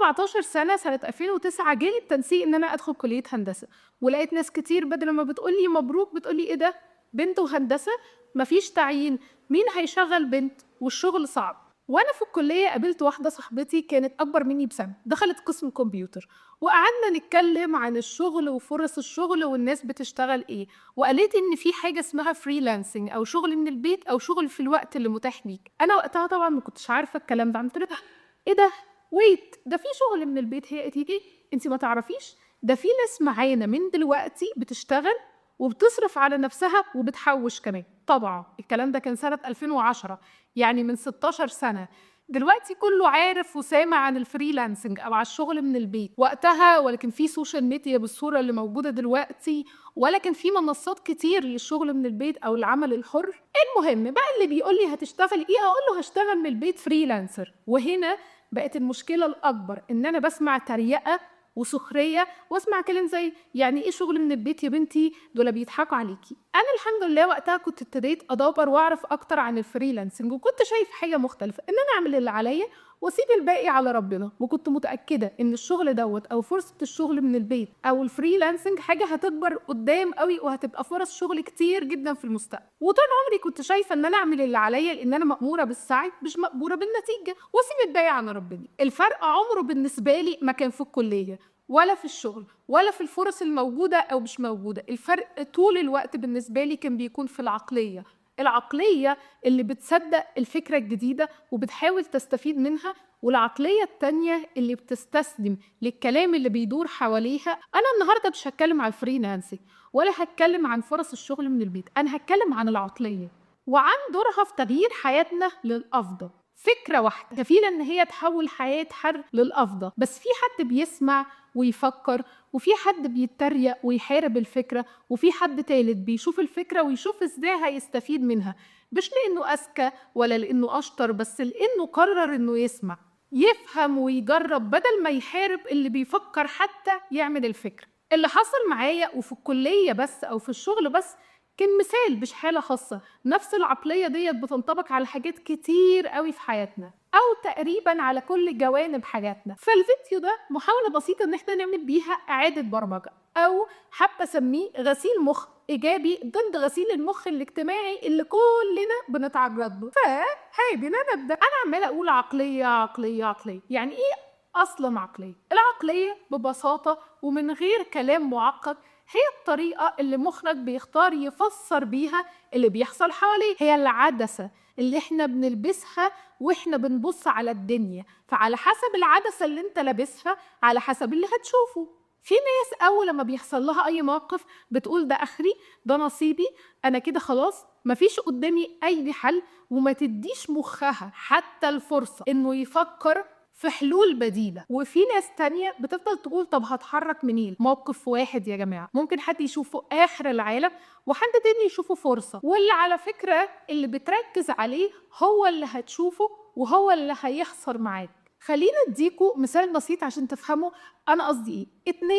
17 سنة سنة 2009 جالي التنسيق إن أنا أدخل كلية هندسة، ولقيت ناس كتير بدل ما بتقول لي مبروك بتقول لي إيه ده؟ بنت وهندسة؟ مفيش تعيين، مين هيشغل بنت؟ والشغل صعب. وأنا في الكلية قابلت واحدة صاحبتي كانت أكبر مني بسنة، دخلت قسم كمبيوتر، وقعدنا نتكلم عن الشغل وفرص الشغل والناس بتشتغل إيه، وقالت إن في حاجة اسمها freelancing أو شغل من البيت أو شغل في الوقت اللي متاح ليك. أنا وقتها طبعا ما كنتش عارفة الكلام ده، عملت لها إيه ده؟ wait، ده في شغل من البيت؟ هي قالت لي إيه؟ أنت ما تعرفيش؟ ده في ناس معانا من دلوقتي بتشتغل وبتصرف على نفسها وبتحوش كمان. طبعا الكلام ده كان سنة 2010، يعني من 16 سنة. دلوقتي كله عارف وسامع عن ال freelancing أو على الشغل من البيت وقتها، ولكن في social media بالصورة اللي موجودة دلوقتي، ولكن في منصات كتير للشغل من البيت أو العمل الحر. المهم بقى اللي بيقول لي هتشتغل إيه أقول له هشتغل من البيت freelancer. وهنا بقت المشكلة الأكبر، إن أنا بسمع تريقة وسخرية واسمع كلام زي يعني ايه شغل من البيت يا بنتي، دول بيضحكوا عليكي. انا الحمد لله وقتها كنت ابتديت ادور واعرف اكتر عن ال freelancing، وكنت شايف حاجة مختلفة ان انا اعمل اللي عليا واسيب الباقي على ربنا، وكنت متاكدة ان الشغل دوت او فرصة الشغل من البيت او ال freelancing حاجة هتكبر قدام قوي وهتبقى فرص شغل كتير جدا في المستقبل. وطول عمري كنت شايفه ان انا اعمل اللي عليا لان انا مامورة بالسعي مش مامورة بالنتيجة، واسيب الباقي على ربنا. الفرق عمره بالنسبة لي ما كان في الكلية ولا في الشغل ولا في الفرص الموجودة أو مش موجودة، الفرق طول الوقت بالنسبة لي كان بيكون في العقلية، العقلية اللي بتصدق الفكرة الجديدة وبتحاول تستفيد منها، والعقلية التانية اللي بتستسلم للكلام اللي بيدور حواليها. أنا النهاردة مش هتكلم عن ال freelancing ولا هتكلم عن فرص الشغل من البيت، أنا هتكلم عن العقلية وعن دورها في تغيير حياتنا للأفضل. فكرة واحدة كفيلة إن هي تحول حياة حد للأفضل، بس في حد بيسمع ويفكر، وفي حد بيتريق ويحارب الفكرة، وفي حد تالت بيشوف الفكرة ويشوف ازاي هيستفيد منها، مش لأنه أذكى ولا لأنه أشطر، بس لأنه قرر إنه يسمع، يفهم ويجرب بدل ما يحارب اللي بيفكر حتى يعمل الفكرة. اللي حصل معايا وفي الكلية بس أو في الشغل بس كان مثال مش حالة خاصة، نفس العقلية ديت بتنطبق على حاجات كتير قوي في حياتنا أو تقريبا على كل جوانب حياتنا. فالفيديو ده محاولة بسيطة إن احنا نعمل بيها إعادة برمجة، أو حابة أسميه غسيل مخ إيجابي ضد غسيل المخ الاجتماعي اللي كلنا بنتعرض له. فهاي بينا نبدأ. أنا عمالة أقول عقلية عقلية عقلية، يعني إيه أصلا عقلية؟ العقلية ببساطة ومن غير كلام معقد هي الطريقة اللي مخك بيختار يفسر بيها اللي بيحصل حواليه، هي العدسة اللي احنا بنلبسها واحنا بنبص على الدنيا، فعلى حسب العدسة اللي انت لابسها على حسب اللي هتشوفه. في ناس أول لما بيحصل لها أي موقف بتقول ده آخري، ده نصيبي، أنا كده خلاص مفيش قدامي أي حل، وما تديش مخها حتى الفرصة إنه يفكر في حلول بديلة. وفي ناس تانية بتفضل تقول طب هتحرك منين؟ موقف واحد يا جماعة ممكن حد يشوفه آخر العالم وحد تاني يشوفه فرصة، واللي على فكرة اللي بتركز عليه هو اللي هتشوفه وهو اللي هيحصل معاك. خلينا اديكوا مثال بسيط عشان تفهموا أنا قصدي إيه. 2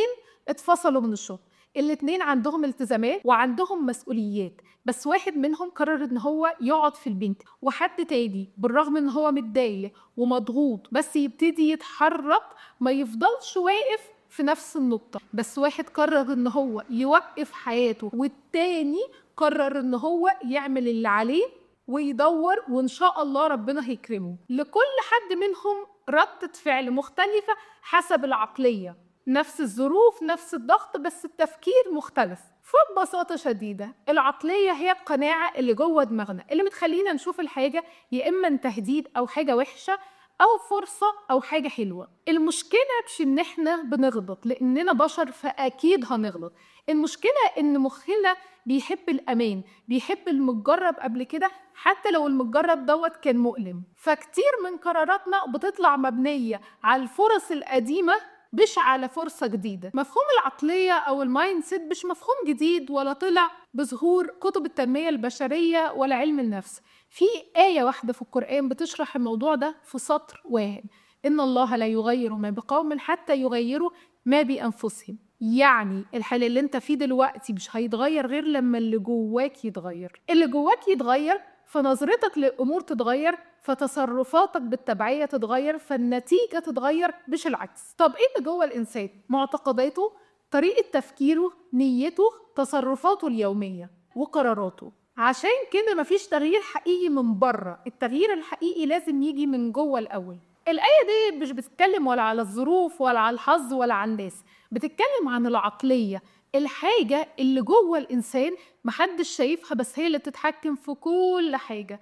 اتفصلوا من الشغل، الاتنين عندهم التزامات وعندهم مسؤوليات، بس واحد منهم قرر ان هو يقعد في البيت، وحد تاني بالرغم ان هو متضايق ومضغوط بس يبتدي يتحرك، ما يفضلش واقف في نفس النقطة. بس واحد قرر ان هو يوقف حياته، والتاني قرر ان هو يعمل اللي عليه ويدور وان شاء الله ربنا هيكرمه. لكل حد منهم ردة فعل مختلفة حسب العقلية، نفس الظروف نفس الضغط بس التفكير مختلف. فببساطة شديدة العقلية هي القناعة اللي جوه دماغنا اللي بتخلينا نشوف الحاجة يا إما تهديد أو حاجة وحشة أو فرصة أو حاجة حلوة. المشكلة مش إن إحنا بنغلط لأننا بشر فأكيد هنغلط، المشكلة إن مخنا بيحب الأمان، بيحب المتجرب قبل كده حتى لو المتجرب دوت كان مؤلم. فكتير من قراراتنا بتطلع مبنية على الفرص القديمة مش على فرصة جديدة. مفهوم العقلية أو ال mindset مش مفهوم جديد ولا طلع بظهور كتب التنمية البشرية ولا علم النفس. في آية واحدة في القرآن بتشرح الموضوع ده في سطر واحد: إن الله لا يغير ما بقوم حتى يغيروا ما بأنفسهم. يعني الحال اللي انت فيه دلوقتي مش هيتغير غير لما اللي جواك يتغير. اللي جواك يتغير فنظرتك للأمور تتغير، فتصرفاتك بالتبعية تتغير، فالنتيجة تتغير، مش العكس. طب إيه اللي جوه الإنسان؟ معتقداته، طريقة تفكيره، نيته، تصرفاته اليومية وقراراته. عشان كده مفيش تغيير حقيقي من بره، التغيير الحقيقي لازم يجي من جوه الأول. الآية دي مش بتتكلم ولا على الظروف ولا على الحظ ولا على الناس، بتتكلم عن العقلية، الحاجة اللي جوه الإنسان محدش شايفها بس هي اللي بتتحكم في كل حاجة،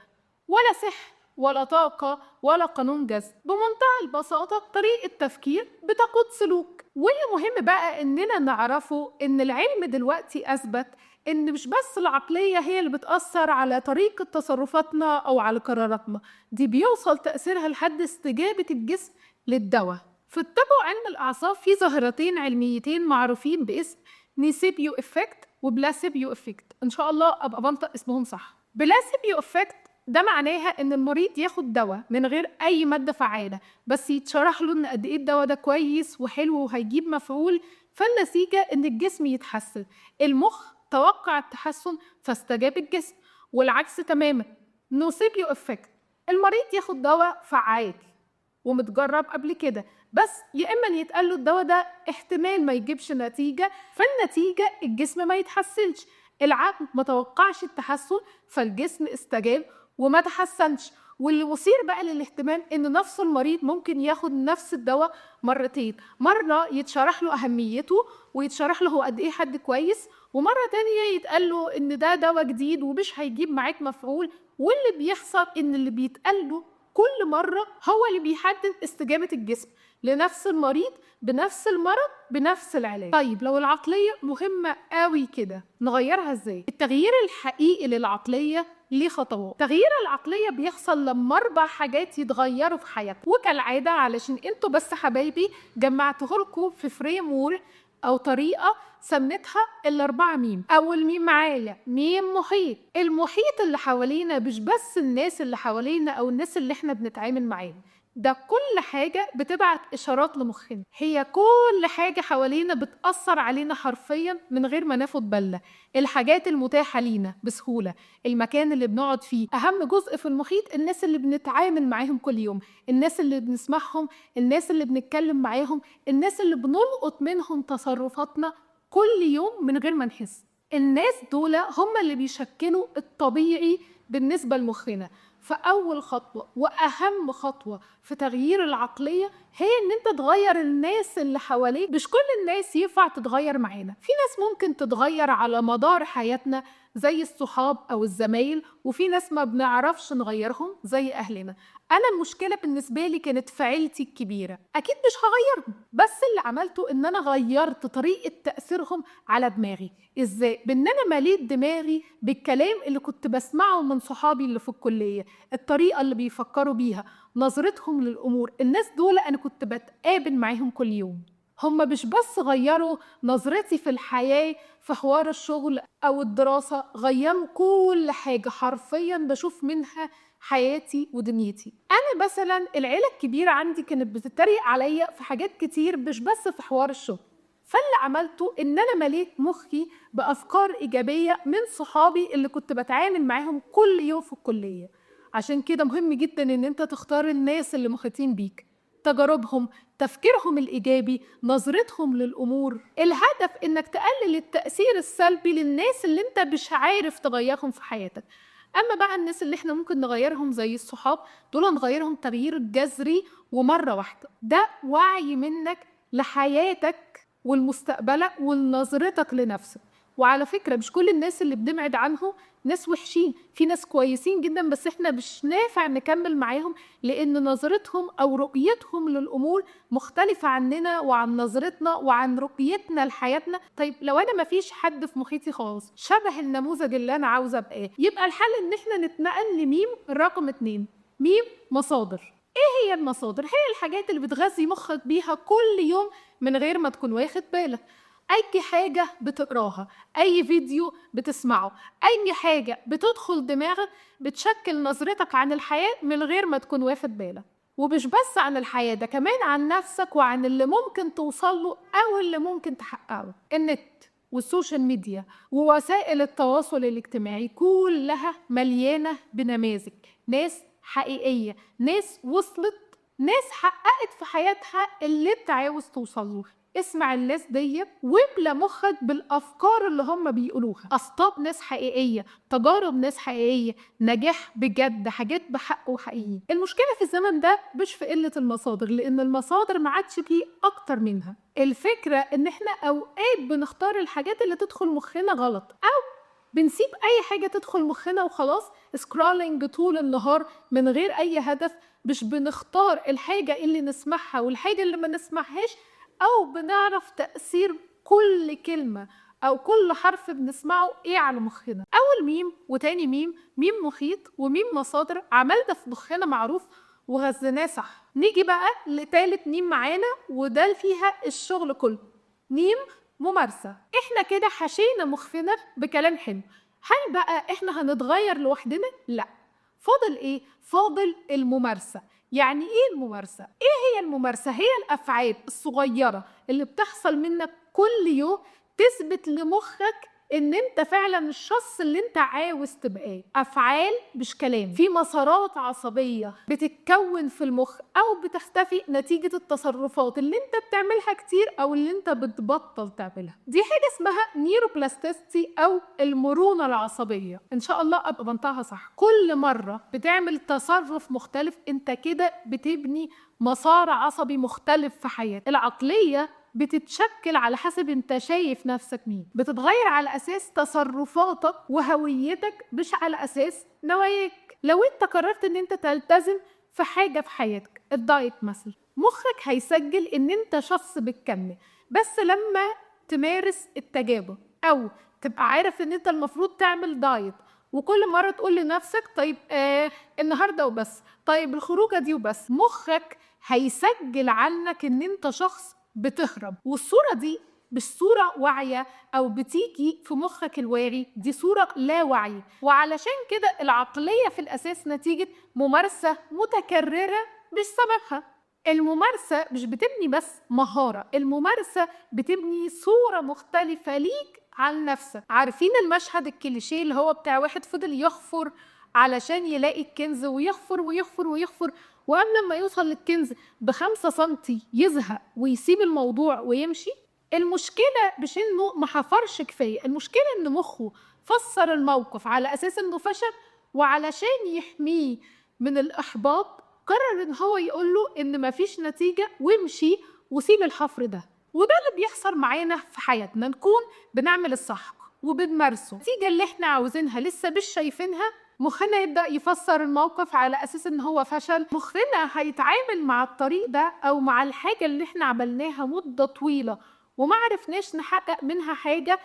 ولا سحر ولا طاقة ولا قانون جذب. بمنتهى البساطة طريقة تفكير بتقود سلوك. واللي مهم بقى إننا نعرفه إن العلم دلوقتي أثبت إن مش بس العقلية هي اللي بتأثر على طريقة تصرفاتنا أو على قراراتنا، دي بيوصل تأثيرها لحد استجابة الجسم للدواء. في الطب وعلم الأعصاب في ظاهرتين علميتين معروفين باسم nocebo effect و placebo effect، إن شاء الله أبقى بنطق اسمهم صح. placebo effect ده معناها إن المريض ياخد دواء من غير أي مادة فعالة، بس يتشرح له إن قد إيه الدواء ده كويس وحلو وهيجيب مفعول، فالنتيجة إن الجسم يتحسن. المخ توقع التحسن فاستجاب الجسم، والعكس تماما. nocebo effect، المريض ياخد دواء فعال ومتجرب قبل كده، بس يا إما يتقال له الدواء ده احتمال ما يجيبش نتيجة، فالنتيجة الجسم ما يتحسنش. العقل ما توقعش التحسن فالجسم استجاب وما تحسنش. واللي مثير بقى للاهتمام إن نفس المريض ممكن ياخد نفس الدواء مرتين، مرة يتشرح له أهميته ويتشرح له هو قد إيه حد كويس، ومرة تانية يتقال له إن ده دواء جديد ومش هيجيب معاك مفعول. واللي بيحصل إن اللي بيتقال له كل مرة هو اللي بيحدد استجابة الجسم لنفس المريض بنفس المرض بنفس العلاج. طيب لو العقلية مهمة قوي كده نغيرها ازاي؟ التغيير الحقيقي للعقلية ليه خطوات. تغيير العقلية بيحصل لما 4 حاجات يتغيروا في حياتك، وكالعادة علشان انتوا بس حبايبي جمعتهولكوا في framework أو طريقة سميتها ال4 ميم. أول ميم معايا ميم محيط. المحيط اللي حوالينا مش بس الناس اللي حوالينا أو الناس اللي احنا بنتعامل معاهم، ده كل حاجة بتبعت إشارات لمخنا، هي كل حاجة حوالينا بتأثر علينا حرفيا من غير ما ناخد بالنا. الحاجات المتاحة لينا بسهولة، المكان اللي بنقعد فيه، أهم جزء في المحيط الناس اللي بنتعامل معاهم كل يوم، الناس اللي بنسمعهم، الناس اللي بنتكلم معاهم، الناس اللي بنلقط منهم تصرفاتنا كل يوم من غير ما نحس. الناس دول هم اللي بيشكلوا الطبيعي بالنسبة لمخنا. فأول خطوة وأهم خطوة في تغيير العقلية هي إن أنت تغير الناس اللي حواليك. مش كل الناس ينفع تتغير معانا، في ناس ممكن تتغير على مدار حياتنا زي الصحاب أو الزمايل، وفي ناس ما بنعرفش نغيرهم زي أهلنا. أنا المشكلة بالنسبة لي كانت في عيلتي الكبيرة، أكيد مش هغيرهم، بس اللي عملته إن أنا غيرت طريقة تأثيرهم على دماغي. إزاي؟ بإن أنا مليت دماغي بالكلام اللي كنت بسمعه من صحابي اللي في الكلية، الطريقة اللي بيفكروا بيها، نظرتهم للأمور. الناس دول أنا كنت بتقابل معاهم كل يوم، هم مش بس غيروا نظرتي في الحياة في حوار الشغل أو الدراسة، غيروا كل حاجة حرفياً بشوف منها حياتي ودنيتي. أنا مثلاً العيلة الكبيرة عندي كانت بتتريق عليا في حاجات كتير مش بس في حوار الشغل، فاللي عملته إن أنا مليت مخي بأفكار إيجابية من صحابي اللي كنت بتعامل معاهم كل يوم في الكلية. عشان كده مهم جداً إن أنت تختار الناس اللي محيطين بيك، تجاربهم، تفكيرهم الإيجابي، نظرتهم للأمور. الهدف إنك تقلل التأثير السلبي للناس اللي أنت مش عارف تغيرهم في حياتك. أما بقى الناس اللي إحنا ممكن نغيرهم زي الصحاب، دول نغيرهم تغيير جذري ومرة واحدة. ده وعي منك لحياتك والمستقبل ولنظرتك لنفسك. وعلى فكرة مش كل الناس اللي بنبعد عنهم ناس وحشين، في ناس كويسين جدا بس احنا مش نافع نكمل معاهم لأن نظرتهم أو رؤيتهم للأمور مختلفة عننا وعن نظرتنا وعن رؤيتنا لحياتنا. طيب لو أنا مفيش حد في محيطي خالص شبه النموذج اللي أنا عاوزة أبقاه، يبقى الحل إن احنا نتنقل لميم رقم 2، ميم مصادر. إيه هي المصادر؟ هي الحاجات اللي بتغذي مخك بيها كل يوم من غير ما تكون واخد بالك. أي حاجة بتقراها، أي فيديو بتسمعه، أي حاجة بتدخل دماغك بتشكل نظرتك عن الحياة من غير ما تكون واخد بالك. ومش بس عن الحياة، ده كمان عن نفسك وعن اللي ممكن توصل له أو اللي ممكن تحققه. النت، وال social media ووسائل التواصل الاجتماعي كلها مليانة بنماذج ناس حقيقية، ناس وصلت، ناس حققت في حياتها اللي انت عاوز توصله. اسمع الناس دي واملى مخك بالافكار اللي هم بيقولوها، اصطاد ناس حقيقية، تجارب ناس حقيقية، نجاح بجد، حاجات بحق وحقيقي. المشكلة في الزمن ده مش في قلة المصادر، لان المصادر ما عادش فيه اكتر منها. الفكرة ان احنا اوقات بنختار الحاجات اللي تدخل مخنا غلط، او بنسيب اي حاجة تدخل مخنا وخلاص، scrolling طول النهار من غير اي هدف. مش بنختار الحاجة اللي نسمعها والحاجة اللي ما نسمعهاش، او بنعرف تاثير كل كلمة او كل حرف بنسمعه ايه على مخنا. اول ميم وتاني ميم، ميم محيط وميم مصادر، عملنا في مخنا معروف وغذيناه صح. نيجي بقى لتالت ميم معانا، وده فيها الشغل كله، ميم ممارسة. احنا كده حشينا مخنا بكلام حلو، هل بقى احنا هنتغير لوحدنا؟ لا. فاضل ايه؟ فاضل الممارسة. يعني ايه الممارسة؟ ايه هي الممارسة؟ هي الافعال الصغيرة اللي بتحصل منك كل يوم تثبت لمخك ان انت فعلا الشخص اللي انت عاوز تبقاه. افعال مش كلام. في مسارات عصبية بتتكون في المخ او بتختفي نتيجة التصرفات اللي انت بتعملها كتير او اللي انت بتبطل تعملها. دي حاجة اسمها neuroplasticity او المرونة العصبية، ان شاء الله ابقى بنطقها صح. كل مرة بتعمل تصرف مختلف انت كده بتبني مسار عصبي مختلف في حياتك. العقلية بتتشكل على حسب انت شايف نفسك مين، بتتغير على اساس تصرفاتك وهويتك مش على اساس نواياك. لو انت قررت ان انت تلتزم في حاجة في حياتك، ال diet مثلا، مخك هيسجل ان انت شخص بتكمل. بس لما تمارس التجارب او تبقى عارف ان انت المفروض تعمل diet، وكل مرة تقول لنفسك طيب النهاردة وبس، طيب الخروجة دي وبس، مخك هيسجل عنك ان انت شخص بتهرب. والصورة دي مش صورة واعية أو بتيجي في مخك الواعي، دي صورة لا واعية. وعلشان كده العقلية في الأساس نتيجة ممارسة متكررة مش سببها. الممارسة مش بتبني بس مهارة، الممارسة بتبني صورة مختلفة ليك عن نفسك. عارفين المشهد الكليشيه اللي هو بتاع واحد فضل يحفر علشان يلاقي الكنز، ويحفر ويحفر ويحفر، وقبل ما يوصل للكنز ب5 سنتي يزهق ويسيب الموضوع ويمشي؟ المشكلة مش انه ما حفرش كفاية، المشكلة ان مخه فسر الموقف على اساس انه فشل، وعلشان يحميه من الاحباط قرر ان هو يقول له ان مفيش نتيجة وامشي وسيب الحفر ده. وده اللي بيحصل معانا في حياتنا، نكون بنعمل الصح وبنمارسه، النتيجة اللي احنا عاوزينها لسه مش شايفينها، مخنا يبدأ يفسر الموقف على أساس إن هو فشل. مخنا هيتعامل مع الطريق ده أو مع الحاجة اللي إحنا عملناها مدة طويلة وما عرفناش نحقق منها حاجة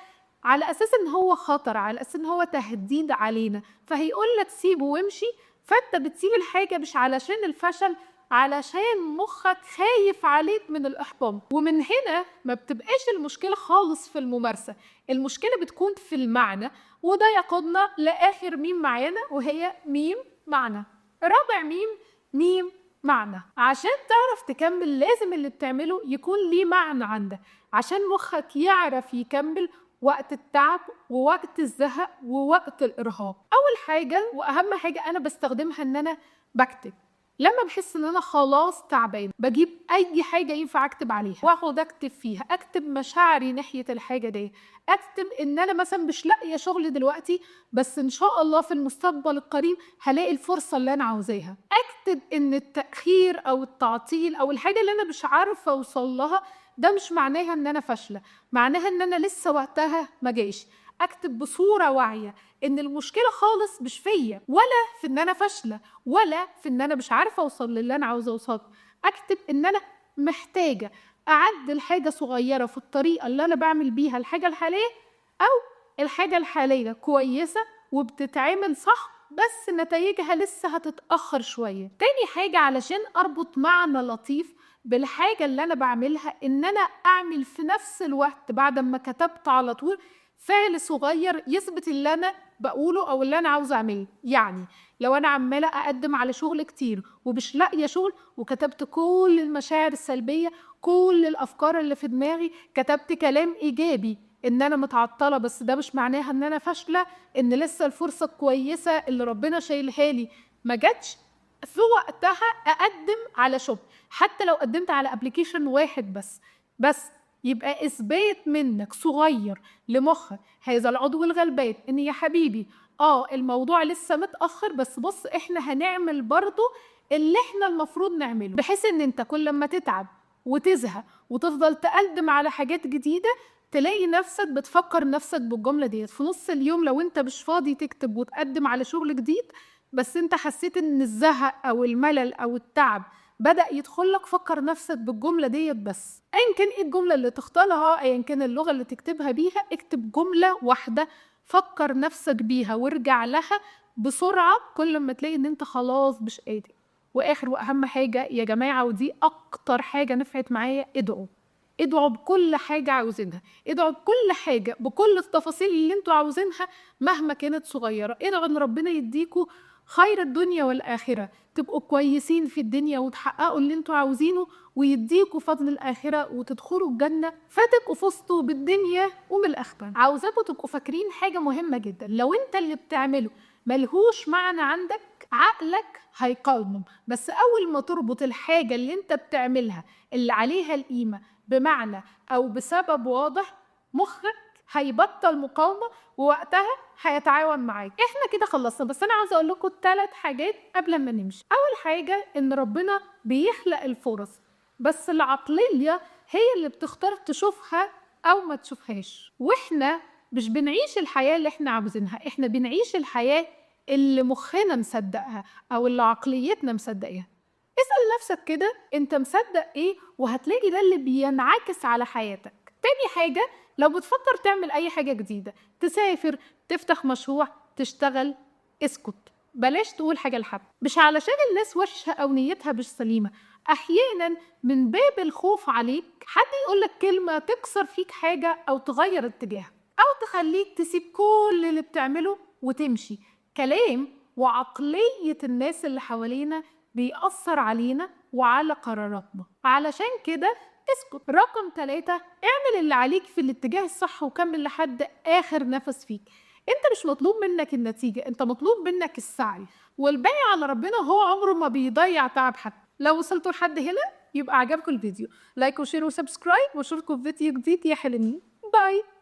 على أساس إن هو خطر، على أساس إن هو تهديد علينا، فهيقول لك سيبه وامشي. فأنت بتسيب الحاجة مش علشان الفشل، علشان مخك خايف عليك من الإحباط. ومن هنا ما بتبقاش المشكلة خالص في الممارسة، المشكلة بتكون في المعنى. وده يقودنا لآخر ميم معانا، وهي ميم معنى. رابع ميم، ميم معنى. عشان تعرف تكمل لازم اللي بتعمله يكون ليه معنى عندك، عشان مخك يعرف يكمل وقت التعب ووقت الزهق ووقت الإرهاق. أول حاجة وأهم حاجة أنا بستخدمها إن أنا بكتب. لما بحس ان انا خلاص تعبان بجيب اي حاجة ينفع اكتب عليها واقعد اكتب فيها، اكتب مشاعري ناحية الحاجة دي، اكتب ان انا مثلا مش لاقيه شغل دلوقتي بس ان شاء الله في المستقبل القريب هلاقي الفرصة اللي انا عاوزاها، اكتب ان التاخير او التعطيل او الحاجة اللي انا مش عارفه اوصل لها ده مش معناها ان انا فاشلة، معناها ان انا لسه وقتها ما جاش. اكتب بصورة واعية ان المشكلة خالص مش فيا، ولا في ان انا فاشلة، ولا في ان انا مش عارفه اوصل للي انا عاوزه اوصله. اكتب ان انا محتاجه اعدل حاجة صغيرة في الطريقة اللي انا بعمل بيها الحاجة الحالية، او الحاجة الحالية كويسة وبتتعمل صح بس نتائجها لسه هتتاخر شوية. تاني حاجة علشان اربط معنى لطيف بالحاجة اللي انا بعملها، ان انا اعمل في نفس الوقت بعد ما كتبت على طول فعل صغير يثبت اللي انا بقوله او اللي انا عاوزه اعمله. يعني لو انا عماله اقدم على شغل كتير ومش لاقيه شغل، وكتبت كل المشاعر السلبية، كل الافكار اللي في دماغي، كتبت كلام ايجابي ان انا متعطلة بس ده مش معناها ان انا فاشلة، ان لسه الفرصة الكويسة اللي ربنا شايلها لي ما جاتش في وقتها. اقدم على شغل، حتى لو قدمت على application واحد بس يبقى اثبات منك صغير لمخك هذا العضو الغلبان ان يا حبيبي الموضوع لسه متاخر، بس بص احنا هنعمل برضو اللي احنا المفروض نعمله، بحيث ان انت كل لما تتعب وتزهق وتفضل تقدم على حاجات جديدة تلاقي نفسك بتفكر نفسك بالجملة ديت في نص اليوم. لو انت مش فاضي تكتب وتقدم على شغل جديد، بس انت حسيت ان الزهق او الملل او التعب بدأ يدخلك، فكر نفسك بالجملة ديت بس. ايا كان ايه الجملة اللي تختارها، ايا كان اللغة اللي تكتبها بيها، اكتب جملة واحدة فكر نفسك بيها وارجع لها بسرعة كل ما تلاقي ان انت خلاص مش قادر. واخر واهم حاجة يا جماعة، ودي اكتر حاجة نفعت معايا، ادعوا. ادعوا بكل حاجة عاوزينها، ادعوا بكل حاجة، بكل التفاصيل اللي انتوا عاوزينها مهما كانت صغيرة. ادعوا ان ربنا يديكوا خير الدنيا والآخرة، تبقوا كويسين في الدنيا وتحققوا اللي انتوا عاوزينه، ويديكوا فضل الآخرة وتدخلوا الجنة، فتبقوا فزتوا بالدنيا وبالآخرة. عاوزاكوا تبقوا فاكرين حاجة مهمة جدا، لو انت اللي بتعمله ملهوش معنى عندك عقلك هيقاومه، بس أول ما تربط الحاجة اللي انت بتعملها اللي عليها القيمة بمعنى أو بسبب واضح، مخك هيبطل مقاومة ووقتها هيتعاون معاك. احنا كده خلصنا، بس انا عاوزه اقول لكم 3 حاجات قبل ما نمشي. اول حاجة ان ربنا بيخلق الفرص، بس العقلية هي اللي بتختار تشوفها او ما تشوفهاش. واحنا مش بنعيش الحياة اللي احنا عاوزينها، احنا بنعيش الحياة اللي مخنا مصدقها او اللي عقليتنا مصدقاها. اسأل نفسك كده انت مصدق ايه، وهتلاقي ده اللي بينعكس على حياتك. تاني حاجة، لو بتفكر تعمل اي حاجة جديدة، تسافر، تفتح مشروع، تشتغل، اسكت، بلاش تقول حاجة لحد. مش علشان الناس وحشة او نيتها مش سليمة، احيانا من باب الخوف عليك حد يقولك كلمة تكسر فيك حاجة او تغير اتجاهك او تخليك تسيب كل اللي بتعمله وتمشي. كلام وعقلية الناس اللي حوالينا بيأثر علينا وعلى قراراتنا، علشان كده اسكت. رقم 3، اعمل اللي عليك في الاتجاه الصح وكمل لحد آخر نفس فيك. انت مش مطلوب منك النتيجة، انت مطلوب منك السعي، والباقي على ربنا، هو عمره ما بيضيع تعب حد. لو وصلتوا لحد هنا يبقى عجبكم الفيديو، like و share و subscribe، واشوفكم في فيديو جديد يا حلوين. bye.